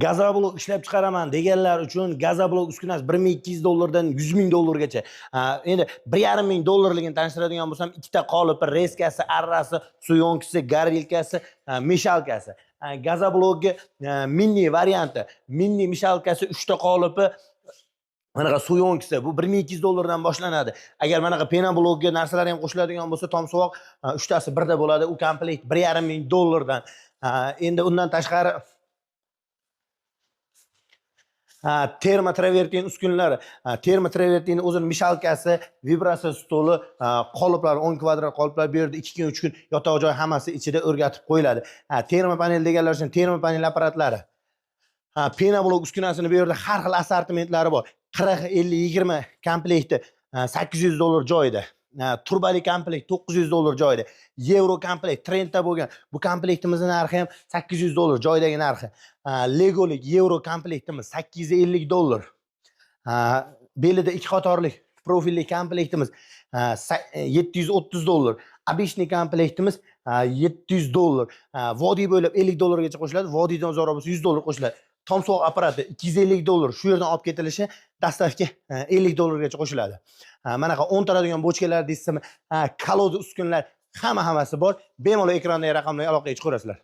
Gazoblok ishlab chiqaraman deganlar uchun gazoblok uskunasi 1200 dollardan 100 ming dollargacha. Ha, endi 1,5 ming dollarligini tanishtiradigan bo'lsam, ikkita qolipi, reskasi, arrasi, suyonkisi, gorilkasi, mishalkasi. Ha, gazoblogi mini varianti, mini mishalkasi, 3 ta qolipi, manaqa suyonkisi, bu 1200 dollardan boshlanadi. Agar manaqa penoblokga narsalar ham qo'shiladigan bo'lsa, tom suvoq uchtasi birda bo'ladi, u komplekt 1,5 ming dollardan. Ha, endi undan tashqari, ha, termotravertin uskunalari, ha, termotravertin o'zini mishalkasi, vibratsiya stoli, ha, qoliplar, 10 kvadrat qoliplar, bu yerda 2 kun, 3 kun yotoq joy hammasi ichida o'rgatib qo'yiladi. Ha, termopanel deganlar uchun termopanel apparatlari. Ha, penoblok uskunasini bu yerda har xil assortimentlari bor. 40, 50, 20 komplekti, ha, 800 dollar joyida. Ha, turbali komplekt 900 dollar joyida. Yevro komplekt trendda bo'lgan. Bu komplektimizni narxi ham 800 dollar joyidagi narxi. Ha, Legolik yevro komplektimiz 850 dollar. Ha, belida ikki qatorlik profilli komplektimiz, ha, 730 dollar. Обычный komplektimiz, ha, 700 dollar. Ha, vodiy bo'ylab 50 dollargacha qo'shiladi. Vodiydan uzoqroq bo'lsa 100 dollar qo'shiladi. Tom sovuq apparati 250 dollar. Shu yerdan olib ketilishi, доставка 50 dollargacha qo'shiladi. Ha, manaqa o'ntaradigan bochkalar deysizmi, ha, kolod uskunalar, hamma hammasi bor. Bemalol ekrandagi raqamlarga aloqaga chiqaverasizlar.